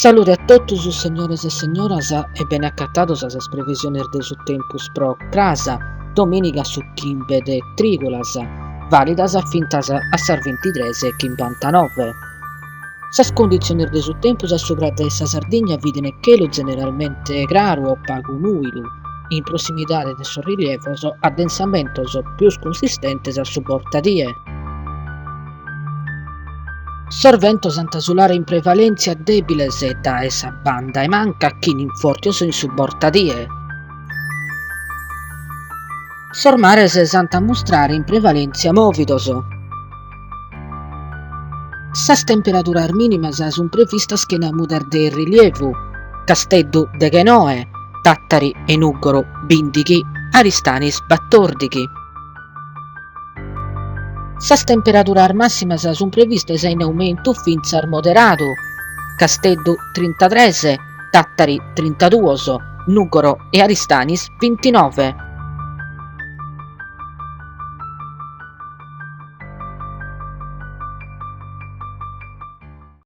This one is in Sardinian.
Salude a totus segnores e segnoras e bene acatados a sas previsiones de su tempus pro cras, domìniga su chimbe de trìgulas, vàlidas fintas a sas bintitres e chimbantanoe. Sas cunditziones de su tempus a subra de sa Sardigna bident chelu zeneralmente craru o pagu nùilu, in prossimidade de sos rilievos addensamentos pius cunsistentes a su bortadie. Sos ventos ant a sulare in prevalèntzia dèbiles dae sa banda 'e manca chin infòrtios in su bortadie. Sos mares s'ant a mustrare in prevalèntzia mòvidos. Sas temperaduras mìnimas sunt previstas chena mudas de rilievu, Casteddu deghenoe, Tàtari e Nùgoro bìndighi, Aristanis batòrdighi. Sas temperaduras màssimas sunt previstas in aumentu fintzas moderadu, Casteddu trintatres, Tàtari trintaduos, Nùgoro e Aristanis bintinove.